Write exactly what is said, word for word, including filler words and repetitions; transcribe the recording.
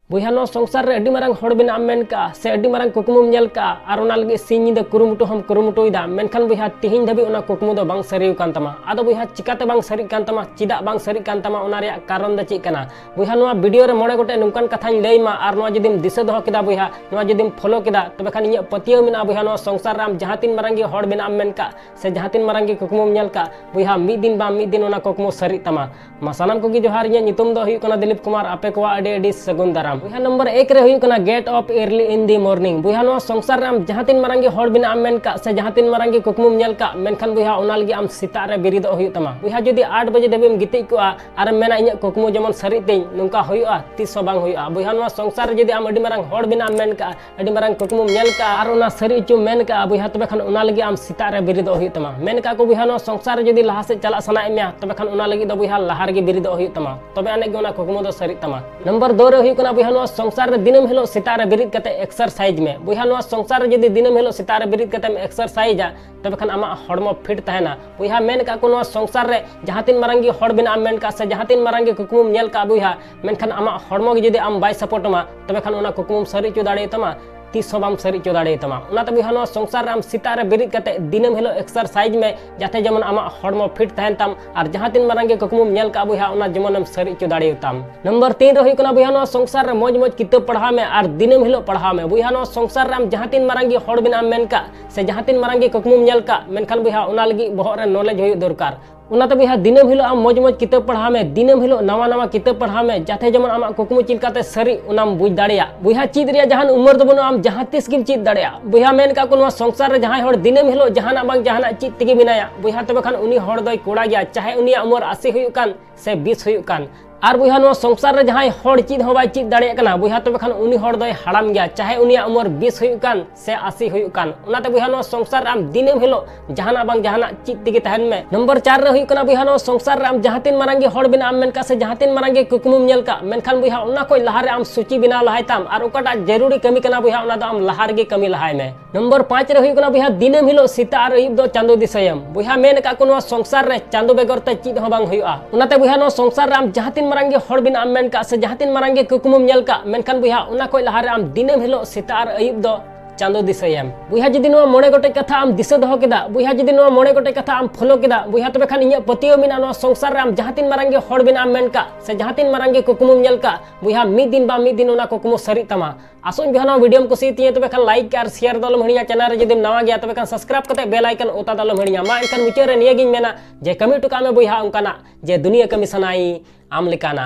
ᱵᱚᱭᱦᱟ, ᱱᱚᱣᱟ ᱥᱚᱝᱥᱟᱨ ᱨᱮ ᱟᱹᱰᱤ ᱢᱟᱨᱟᱝ ᱦᱚᱲ ᱵᱮᱱᱟᱜ ᱮᱢ ᱢᱮᱱ ᱠᱟᱜᱼᱟ ᱥᱮ ᱟᱹᱰᱤ ᱢᱟᱨᱟᱝ ᱠᱩᱠᱢᱩᱢ ᱧᱮᱞ ᱠᱟᱜᱼᱟ ᱟᱨ ᱚᱱᱟ ᱞᱟᱹᱜᱤᱫ ᱥᱤᱧ ᱧᱤᱫᱟᱹ ᱠᱩᱨᱩᱢᱩᱴᱩ ᱦᱚᱸᱢ ᱠᱩᱨᱩᱢᱩᱴᱩᱭᱮᱫᱟ, ᱢᱮᱱᱠᱷᱟᱱ ᱵᱚᱭᱦᱟ, ᱛᱤᱦᱤᱧ ᱫᱷᱟᱹᱵᱤᱡ ᱚᱱᱟ ᱠᱩᱠᱢᱩ ᱫᱚ ᱵᱟᱝ ᱥᱟᱹᱨᱤ ᱟᱠᱟᱱ ᱛᱟᱢᱟ᱾ ᱟᱫᱚ ᱵᱚᱭᱦᱟ, ᱪᱤᱠᱟᱛᱮ ᱵᱟᱝ ᱥᱟᱹᱨᱤᱜ ᱠᱟᱱ ᱛᱟᱢᱟ, ᱪᱮᱫᱟᱜ ᱵᱟᱝ ᱥᱟᱹᱨᱤᱜ ᱠᱟᱱ ᱛᱟᱢᱟ, ᱚᱱᱟ ᱨᱮᱭᱟᱜ ᱠᱟᱨᱚᱱ ᱫᱚ ᱪᱮᱫ ᱠᱟᱱᱟ? ᱵᱚᱭᱦᱟ, ᱱᱚᱣᱟ ᱵᱷᱤᱰᱤᱭᱳ ᱨᱮ ᱢᱚᱬᱮ ᱜᱚᱴᱮᱡ ᱱᱚᱝᱠᱟᱱ ᱠᱟᱛᱷᱟᱧ ᱞᱟᱹᱭ ᱟᱢᱟ ᱟᱨ ᱱᱚᱣᱟ ᱡᱩᱫᱤᱢ ᱫᱤᱥᱟᱹ ᱫᱚᱦᱚ ᱠᱮᱫᱟ ᱵᱚᱭᱦᱟ, ᱱᱚᱣᱟ ᱡᱩᱫᱤᱢ ᱯᱷᱚᱞᱳ ᱠᱮᱫᱟ, ᱛᱚᱵᱮ ᱠᱷᱟᱱ ᱤᱧᱟᱹᱜ ᱯᱟᱹᱛᱭᱟᱹᱣ ᱢᱮᱱᱟᱜᱼᱟ ᱵᱚᱭᱦᱟ, ᱱᱚᱣᱟ ᱥᱚᱝᱥᱟᱨ ᱨᱮ ᱟᱢ ᱡᱟᱦᱟᱸ ᱛᱤᱱ ᱢᱟᱨᱟᱝ ᱜᱮ ᱦᱚᱲ ᱵᱮᱱᱟᱜ ᱮᱢ ᱢᱮᱱ ᱠᱟᱜ ᱥᱮ ᱡᱟᱦᱟᱸ ᱛᱤᱱ ᱢᱟᱨᱟᱝ ᱜᱮ ᱠᱩᱠᱢᱩᱢ ᱧᱮᱞ ᱠᱟᱜ ᱵᱚᱭᱦᱟ, ᱢᱤᱫ ᱫᱤᱱ ᱵᱟᱝ ᱢᱤᱫ ᱫᱤᱱ ᱚᱱᱟ ᱠᱩᱠᱢᱩ ᱥᱟᱹᱨᱤᱜ ᱛᱟᱢᱟ᱾ ᱢᱟ ᱥᱟᱱᱟᱢ ᱠᱚᱜᱮ ᱡᱚᱦᱟᱨ, ᱤᱧᱟᱹᱜ ᱧᱩᱛᱩᱢ ᱫᱚ ᱦᱩᱭᱩᱜ ᱠᱟᱱᱟ ᱫᱤᱞᱤᱯ ᱠᱩᱢᱟᱨ᱾ ᱟᱯᱮ ᱠᱚᱣᱟᱜ ᱟᱹᱰᱤ ᱟᱹᱰᱤ ᱥᱟᱹᱜᱩᱱ ᱫᱟᱨᱟᱢ᱾ ᱵᱚᱭᱦᱟ, ᱱᱚᱢᱵᱚᱨ ᱮᱠ ᱨᱮ ᱦᱩᱭᱩᱜ ᱠᱟᱱᱟ get up early in the morning᱾ ᱵᱚᱭᱦᱟ, ᱱᱚᱣᱟ ᱥᱚᱝᱥᱟᱨ ᱨᱮ ᱟᱢ ᱡᱟᱦᱟᱸ ᱛᱤᱱ ᱢᱟᱨᱟᱝ ᱜᱮ ᱦᱚᱲ ᱵᱮᱱᱟᱜ ᱮᱢ ᱢᱮᱱ ᱠᱟᱜ ᱥᱮ ᱡᱟᱦᱟᱸ ᱛᱤᱱ ᱢᱟᱨᱟᱝ ᱜᱮ ᱠᱩᱠᱢᱩᱢ ᱧᱮᱞ ᱠᱟᱜ, ᱢᱮᱱᱠᱷᱟᱱ ᱵᱚᱭᱦᱟ, ᱚᱱᱟ ᱞᱟᱹᱜᱤᱫ ᱟᱢ ᱥᱮᱛᱟᱜ ᱨᱮ ᱵᱮᱨᱮᱫᱚᱜ ᱦᱩᱭᱩᱜ ᱛᱟᱢᱟ᱾ ᱵᱚᱭᱦᱟ, ᱡᱩᱫᱤ ᱟᱴ ᱵᱟᱡᱮ ᱫᱷᱟᱹᱵᱤᱡ ᱮᱢ ᱜᱤᱛᱤᱡ ᱠᱚᱜᱼᱟ ᱟᱨᱮᱢ ᱢᱮᱱᱟ ᱤᱧᱟᱹᱜ ᱠᱩᱠᱢᱩ ᱡᱮᱢᱚᱱ ᱥᱟᱹᱨᱤᱜ ᱛᱤᱧ, ᱱᱚᱝᱠᱟ ᱦᱩᱭᱩᱜᱼᱟ? ᱛᱤᱥ ᱦᱚᱸ ᱵᱟᱝ ᱦᱩᱭᱩᱜᱼᱟ᱾ ᱵᱚᱭᱦᱟ, ᱱᱚᱣᱟ ᱥᱚᱝᱥᱟᱨ ᱨᱮ ᱡᱩᱫᱤ ᱟᱢ ᱟᱹᱰᱤ ᱢᱟᱨᱟᱝ ᱦᱚᱲ ᱵᱮᱱᱟᱜ ᱮᱢ ᱢᱮᱱ ᱠᱟᱜᱼᱟ, ᱟᱹᱰᱤ ᱢᱟᱨᱟᱝ ᱠᱩᱠᱢᱩᱢ ᱧᱮᱞ ᱠᱟᱜᱼᱟ ᱟᱨ ᱚᱱᱟ ᱥᱟᱹᱨᱤ ᱦᱚᱪᱚᱢ ᱢᱮᱱ ᱠᱟᱜᱼᱟ ᱵᱚᱭᱦᱟ, ᱛᱚᱵᱮ ᱠᱷᱟᱱ ᱚᱱᱟ ᱞᱟᱹᱜᱤᱫ ᱟᱢ ᱥᱮᱛᱟᱜ ᱨᱮ ᱵᱮᱨᱮᱫᱚᱜ ᱦᱩᱭᱩᱜ ᱛᱟᱢᱟ᱾ ᱢᱮᱱ ᱠᱟᱜ ᱠᱚ ᱵᱚᱭᱦᱟ, ᱱᱚᱣᱟ ᱥᱚᱝᱥᱟᱨ ᱨᱮ ᱡᱩᱫᱤ ᱞᱟᱦᱟ ᱥᱮᱫ ᱪᱟᱞᱟᱜ ᱥᱟᱱᱟᱭᱮᱫ ᱢᱮᱭᱟ, ᱛᱚᱵᱮ ᱠᱷᱟᱱ ᱚᱱᱟ ᱞᱟᱹᱜᱤᱫ ᱫᱚ ᱵᱚᱭᱦᱟ ᱞᱟᱦᱟ ᱨᱮᱜᱮ ᱵᱮᱨᱮᱫᱚᱜ ᱦᱩᱭᱩᱜ ᱛᱟᱢᱟ, ᱛᱚᱵᱮ ᱟᱹᱱᱤᱡ ᱜᱮ ᱚᱱᱟ ᱠᱩᱠᱢᱩ ᱫᱚ ᱥᱟᱹᱨᱤᱜ ᱛᱟᱢᱟ᱾ ᱱᱚᱢᱵᱚᱨ ᱫᱩ ᱨᱮ ᱦᱩᱭᱩᱜ ᱠᱟᱱᱟ ᱵᱚᱭᱦᱟ, ᱱᱚᱣᱟ ᱥᱚᱝᱥᱟᱨ ᱨᱮ ᱫᱤᱱᱟᱹᱢ ᱦᱤᱞᱳᱜ ᱥᱮᱛᱟᱜ ᱨᱮ ᱵᱮᱨᱮᱫ ᱠᱟᱛᱮ ᱮᱠᱥᱟᱨᱥᱟᱭᱤᱡᱽ ᱢᱮ᱾ ᱵᱚᱭᱦᱟ, ᱱᱚᱣᱟ ᱥᱚᱝᱥᱟᱨ ᱨᱮ ᱡᱩᱫᱤ ᱫᱤᱱᱟᱹᱢ ᱦᱤᱞᱳᱜ ᱥᱮᱛᱟᱜ ᱨᱮ ᱵᱮᱨᱮᱫ ᱠᱟᱛᱮᱢ ᱮᱠᱥᱟᱨᱥᱟᱭᱤᱡᱟ, ᱛᱚᱵᱮ ᱠᱷᱟᱱ ᱟᱢᱟᱜ ᱦᱚᱲᱢᱚ ᱯᱷᱤᱴ ᱛᱟᱦᱮᱱᱟ᱾ ᱵᱚᱭᱦᱟ, ᱢᱮᱱ ᱠᱟᱜ ᱠᱚ ᱱᱚᱣᱟ ᱥᱚᱝᱥᱟᱨ ᱨᱮ ᱡᱟᱦᱟᱸ ᱛᱤᱱ ᱢᱟᱨᱟᱝ ᱜᱮ ᱦᱚᱲ ᱵᱮᱱᱟᱜ ᱮᱢ ᱢᱮᱱ ᱠᱟᱜ ᱥᱮ ᱡᱟᱦᱟᱸ ᱛᱤᱱ ᱢᱟᱨᱟᱝ ᱜᱮ ᱠᱩᱠᱢᱩᱢ ᱧᱮᱞ ᱠᱟᱜ ᱵᱚᱭᱦᱟ, ᱢᱮᱱᱠᱷᱟᱱ ᱟᱢᱟᱜ ᱦᱚᱲᱢᱚ ᱜᱮ ᱡᱩᱫᱤ ᱟᱢ ᱵᱟᱭ ᱥᱟᱯᱳᱨᱴ ᱟᱢᱟ, ᱛᱚᱵᱮ ᱠᱷᱟᱱ ᱚᱱᱟ ᱠᱩᱠᱢᱩᱢ ᱥᱟᱹᱨᱤ ᱦᱚᱪᱚ ᱫᱟᱲᱮᱭᱟᱛᱟᱢᱟ? ᱛᱤᱥ ᱦᱚᱸ ᱵᱟᱢ ᱥᱟᱹᱨᱤ ᱦᱚᱪᱚ ᱫᱟᱲᱮᱭᱟᱛᱟᱢᱟ᱾ ᱚᱱᱟᱛᱮ ᱵᱚᱭᱦᱟ, ᱱᱚᱣᱟ ᱥᱚᱝᱥᱟᱨ ᱨᱮ ᱟᱢ ᱥᱮᱛᱟᱜ ᱨᱮ ᱵᱮᱨᱮᱫ ᱠᱟᱛᱮ ᱫᱤᱱᱟᱹᱢ ᱦᱤᱞᱳᱜ ᱮᱠᱥᱟᱨᱥᱟᱭᱤᱡᱽ ᱢᱮ, ᱡᱟᱛᱮ ᱡᱮᱢᱚᱱ ᱟᱢᱟᱜ ᱦᱚᱲᱢᱚ ᱯᱷᱤᱴ ᱛᱟᱦᱮᱱ ᱛᱟᱢ ᱟᱨ ᱡᱟᱦᱟᱸ ᱛᱤᱱ ᱢᱟᱨᱟᱝ ᱜᱮ ᱠᱩᱠᱢᱩᱢ ᱧᱮᱞ ᱠᱟᱜ ᱵᱚᱭᱦᱟ, ᱚᱱᱟ ᱡᱮᱢᱚᱱᱮᱢ ᱥᱟᱹᱨᱤ ᱦᱚᱪᱚ ᱫᱟᱲᱮᱭᱟᱛᱟᱢ᱾ ᱱᱚᱢᱵᱚᱨ ᱛᱤᱱ ᱨᱮ ᱦᱩᱭᱩᱜ ᱠᱟᱱᱟ ᱵᱚᱭᱦᱟ, ᱱᱚᱣᱟ ᱥᱚᱝᱥᱟᱨ ᱨᱮ ᱢᱚᱡᱽ ᱢᱚᱡᱽ ᱠᱤᱛᱟᱹᱵ ᱯᱟᱲᱦᱟᱣ ᱢᱮ ᱟᱨ ᱫᱤᱱᱟᱹᱢ ᱦᱤᱞᱳᱜ ᱯᱟᱲᱦᱟᱣ ᱢᱮ᱾ ᱵᱚᱭᱦᱟ, ᱱᱚᱣᱟ ᱥᱚᱝᱥᱟᱨ ᱨᱮ ᱟᱢ ᱡᱟᱦᱟᱸ ᱛᱤᱱ ᱢᱟᱨᱟᱝ ᱜᱮ ᱦᱚᱲ ᱵᱮᱱᱟᱜ ᱮᱢ ᱢᱮᱱ ᱠᱟᱜ ᱥᱮ ᱡᱟᱦᱟᱸ ᱛᱤᱱ ᱢᱟᱨᱟᱝ ᱜᱮ ᱠᱩᱠᱢᱩᱢ ᱧᱮᱞ ᱠᱟᱜ, ᱢᱮᱱᱠᱷᱟᱱ ᱵᱚᱭᱦᱟ, ᱚᱱᱟ ᱞᱟᱹᱜᱤᱫ ᱵᱚᱦᱚᱜ ᱨᱮ ᱱᱚᱞᱮᱡᱽ ᱦᱩᱭᱩᱜ ᱫᱚᱨᱠᱟᱨ᱾ ᱚᱱᱟᱛᱮ ᱵᱚᱭᱦᱟ, ᱫᱤᱱᱟᱹᱢ ᱦᱤᱞᱳᱜ ᱟᱢ ᱢᱚᱡᱽ ᱢᱚᱡᱽ ᱠᱤᱛᱟᱹᱵ ᱯᱟᱲᱦᱟᱣ ᱢᱮ, ᱫᱤᱱᱟᱹᱢ ᱦᱤᱞᱳᱜ ᱱᱟᱣᱟ ᱱᱟᱣᱟ ᱠᱤᱛᱟᱹᱵ ᱯᱟᱲᱦᱟᱣ ᱢᱮ, ᱡᱟᱛᱮ ᱡᱮᱢᱚᱱ ᱟᱢᱟᱜ ᱠᱩᱠᱢᱩ ᱪᱮᱫ ᱞᱮᱠᱟᱛᱮ ᱥᱟᱹᱨᱤ ᱚᱱᱟᱢ ᱵᱩᱡᱽ ᱫᱟᱲᱮᱭᱟᱜ᱾ ᱵᱚᱭᱦᱟ, ᱪᱮᱫ ᱨᱮᱭᱟᱜ ᱡᱟᱦᱟᱱ ᱩᱢᱮᱨ ᱫᱚ ᱵᱟᱹᱱᱩᱜᱼᱟ, ᱟᱢ ᱡᱟᱦᱟᱸ ᱛᱤᱥ ᱜᱮᱢ ᱪᱮᱫ ᱫᱟᱲᱮᱭᱟᱜᱼᱟ᱾ ᱵᱚᱭᱦᱟ, ᱢᱮᱱ ᱠᱟᱜ ᱠᱚ ᱱᱚᱣᱟ ᱥᱚᱝᱥᱟᱨ ᱨᱮ ᱡᱟᱦᱟᱸᱭ ᱦᱚᱲ ᱫᱤᱱᱟᱹᱢ ᱦᱤᱞᱳᱜ ᱡᱟᱦᱟᱱᱟᱜ ᱵᱟᱝ ᱡᱟᱦᱟᱱᱟᱜ ᱪᱮᱫ ᱛᱮᱜᱮ ᱢᱮᱱᱟᱭᱟ, ᱵᱚᱭᱦᱟ, ᱛᱚᱵᱮ ᱠᱷᱟᱱ ᱩᱱᱤ ᱦᱚᱲ ᱫᱚᱭ ᱠᱚᱲᱟ ᱜᱮᱭᱟ, ᱪᱟᱦᱮ ᱩᱱᱤᱭᱟᱜ ᱩᱢᱮᱨ ᱟᱥᱤ ᱦᱩᱭᱩᱜ ᱠᱟᱱ ᱥᱮ ᱵᱤᱥ ᱦᱩᱭᱩᱜ ᱠᱟᱱ᱾ ᱟᱨ ᱵᱚᱭᱦᱟ, ᱱᱚᱣᱟ ᱥᱚᱝᱥᱟᱨ ᱨᱮ ᱡᱟᱦᱟᱸᱭ ᱦᱚᱲ ᱪᱮᱫ ᱦᱚᱸ ᱵᱟᱭ ᱪᱮᱫ ᱫᱟᱲᱮᱭᱟᱜ ᱠᱟᱱᱟ, ᱵᱚᱭᱦᱟ, ᱛᱚᱵᱮ ᱠᱷᱟᱱ ᱩᱱᱤ ᱦᱚᱲ ᱫᱚᱭ ᱦᱟᱲᱟᱢ ᱜᱮᱭᱟ, ᱪᱟᱦᱮ ᱩᱱᱤᱭᱟᱜ ᱩᱢᱮᱨ ᱵᱤᱥ ᱦᱩᱭᱩᱜ ᱠᱟᱱ ᱥᱮ ᱟᱥᱤ ᱦᱩᱭᱩᱜ ᱠᱟᱱ᱾ ᱚᱱᱟᱛᱮ ᱵᱚᱭᱦᱟ, ᱱᱚᱣᱟ ᱥᱚᱝᱥᱟᱨ ᱨᱮ ᱟᱢ ᱫᱤᱱᱟᱹᱢ ᱦᱤᱞᱳᱜ ᱡᱟᱦᱟᱱᱟᱜ ᱵᱟᱝ ᱡᱟᱦᱟᱱᱟᱜ ᱪᱮᱫ ᱛᱮᱜᱮ ᱛᱟᱦᱮᱱ ᱢᱮ᱾ ᱱᱚᱢᱵᱚᱨ ᱪᱟᱨ ᱨᱮ ᱦᱩᱭᱩᱜ ᱠᱟᱱᱟ ᱵᱚᱭᱦᱟ, ᱱᱚᱣᱟ ᱥᱚᱝᱥᱟᱨ ᱨᱮ ᱟᱢ ᱡᱟᱦᱟᱸ ᱛᱤᱱ ᱢᱟᱨᱟᱝ ᱜᱮ ᱦᱚᱲ ᱵᱮᱱᱟᱜ ᱮᱢ ᱢᱮᱱ ᱠᱟᱜ ᱥᱮ ᱡᱟᱦᱟᱸ ᱛᱤᱱ ᱢᱟᱨᱟᱝ ᱜᱮ ᱠᱩᱠᱢᱩᱢ ᱧᱮᱞ ᱠᱟᱜ, ᱢᱮᱱᱠᱷᱟᱱ ᱵᱚᱭᱦᱟ, ᱚᱱᱟ ᱠᱷᱚᱱ ᱞᱟᱦᱟ ᱨᱮ ᱟᱢ ᱥᱩᱪᱤ ᱵᱮᱱᱟᱣ ᱞᱟᱦᱟᱭ ᱛᱟᱢ ᱟᱨ ᱚᱠᱟᱴᱟᱜ ᱡᱟᱹᱨᱩᱲᱤ ᱠᱟᱹᱢᱤ ᱠᱟᱱᱟ ᱵᱚᱭᱦᱟ, ᱚᱱᱟ ᱫᱚ ᱟᱢ ᱞᱟᱦᱟ ᱨᱮᱜᱮ ᱠᱟᱹᱢᱤ ᱞᱟᱦᱟᱭ ᱢᱮ᱾ ᱱᱚᱢᱵᱚᱨ ᱯᱟᱸᱪ ᱨᱮ ᱦᱩᱭᱩᱜ ᱠᱟᱱᱟ ᱵᱚᱭᱦᱟ, ᱫᱤᱱᱟᱹᱢ ᱦᱤᱞᱳᱜ ᱥᱮᱛᱟᱜ ᱟᱨ ᱟᱹᱭᱩᱵ ᱫᱚ ᱪᱟᱸᱫᱳ ᱫᱤᱥᱟᱹᱭᱮᱢ᱾ ᱵᱚᱭᱦᱟ, ᱢᱮᱱ ᱠᱟᱜ ᱠᱚ ᱱᱚᱣᱟ ᱥᱚᱝᱥᱟᱨ ᱨᱮ ᱪᱟᱸᱫᱳ ᱵᱮᱜᱚᱨ ᱛᱮ ᱪᱮᱫ ᱦᱚᱸ ᱵᱟᱝ ᱦᱩᱭᱩᱜᱼᱟ᱾ ᱚᱱᱟᱛᱮ ᱵᱚᱭᱦᱟ, ᱱᱚᱣᱟ ᱥᱚᱝᱥᱟᱨ ᱨᱮ ᱟᱢ ᱡᱟᱦᱟᱸ ᱛᱤᱱ ᱢᱟᱨᱟᱝ ᱜᱮ ᱦᱚᱲ ᱵᱮᱱᱟᱜ ᱮᱢ ᱢᱮᱱ ᱠᱟᱜ ᱥᱮ ᱡᱟᱦᱟᱸ ᱛᱤᱱ ᱢᱟᱨᱟᱝ ᱜᱮ ᱠᱩᱠᱢᱩᱢ ᱧᱮᱞ ᱠᱟᱜ, ᱢᱮᱱᱠᱷᱟᱱ ᱵᱚᱭᱦᱟ, ᱚᱱᱟ ᱠᱷᱚᱡ ᱞᱟᱦᱟᱨᱮ ᱟᱢ ᱫᱤᱱᱟᱹᱢ ᱦᱤᱞᱳᱜ ᱥᱮᱛᱟᱜ ᱟᱨ ᱟᱹᱭᱩᱵ ᱫᱚ ᱪᱟᱸᱫᱚ ᱫᱤᱥᱟᱹᱭᱮᱢ᱾ ᱵᱚᱭᱦᱟ, ᱡᱩᱫᱤ ᱱᱚᱣᱟ ᱢᱚᱬᱮ ᱜᱚᱴᱮᱡ ᱠᱟᱛᱷᱟ ᱟᱢ ᱫᱤᱥᱟᱹ ᱫᱚᱦᱚ ᱠᱮᱫᱟ, ᱵᱚᱭᱦᱟ, ᱡᱩᱫᱤ ᱱᱚᱣᱟ ᱢᱚᱬᱮ ᱜᱚᱴᱮᱡ ᱠᱟᱛᱷᱟ ᱟᱢ ᱯᱷᱚᱞᱳ ᱠᱮᱫᱟ, ᱵᱚᱭᱦᱟ, ᱛᱚᱵᱮ ᱠᱷᱟᱱ ᱤᱧᱟᱹᱜ ᱯᱟᱹᱛᱭᱟᱹᱣ ᱢᱮᱱᱟᱜᱼᱟ, ᱱᱚᱣᱟ ᱥᱚᱝᱥᱟᱨ ᱨᱮ ᱟᱢ ᱡᱟᱦᱟᱸ ᱛᱤᱱ ᱢᱟᱨᱟᱝ ᱜᱮ ᱦᱚᱲ ᱵᱮᱱᱟᱜ ᱮᱢ ᱢᱮᱱ ᱠᱟᱜ ᱥᱮ ᱡᱟᱦᱟᱸ ᱛᱤᱱ ᱢᱟᱨᱟᱝ ᱜᱮ ᱠᱩᱠᱢᱩᱢ ᱧᱮᱞ ᱠᱟᱜ, ᱵᱚᱭᱦᱟ, ᱢᱤᱫ ᱫᱤᱱ ᱵᱟ ᱢᱤᱫ ᱫᱤᱱ ᱚᱱᱟ ᱠᱩᱠᱢᱩ ᱥᱟᱹᱨᱤᱜ ᱛᱟᱢᱟ᱾ ᱟᱥᱚᱜ ᱟᱹᱧ ᱵᱚᱭᱦᱟ, ᱱᱚᱣᱟ ᱵᱷᱤᱰᱤᱭᱳᱢ ᱠᱩᱥᱤᱭᱟᱛᱤᱧᱟ, ᱛᱚᱵᱮ ᱠᱷᱟᱱ ᱞᱟᱭᱤᱠ ᱟᱨ ᱥᱮᱭᱟᱨ ᱫᱚ ᱟᱞᱚᱢ ᱦᱤᱲᱤᱧᱟ᱾ ᱪᱮᱱᱮᱞ ᱨᱮ ᱡᱩᱫᱤᱢ ᱱᱟᱣᱟ ᱜᱮᱭᱟ, ᱛᱚᱵᱮ ᱠᱷᱟᱱ ᱥᱟᱵᱥᱠᱨᱟᱭᱤᱵ ᱠᱟᱛᱮ ᱵᱮᱞ ᱟᱭᱠᱚᱱ ᱚᱛᱟ ᱫᱚ ᱟᱞᱚᱢ ᱦᱤᱲᱤᱧᱟ᱾ ᱢᱟ ᱮᱱᱠᱷᱟᱱ ᱢᱩᱪᱟᱹᱫ ᱨᱮ ᱱᱤᱭᱟᱹᱜᱤᱧ ᱢᱮᱱᱟ ᱡᱮ ᱠᱟᱹᱢᱤ ᱦᱚᱴᱚ ᱠᱟᱜ ᱢᱮ ᱵᱚᱭᱦᱟ ᱚᱱᱠᱟᱱᱟᱜ ᱡᱮ ᱫᱩᱱᱤᱭᱟᱹ ᱠᱟᱹᱢᱤ ᱥᱟᱱᱟᱭ ᱟᱢ ᱞᱮᱠᱟᱱᱟᱜ᱾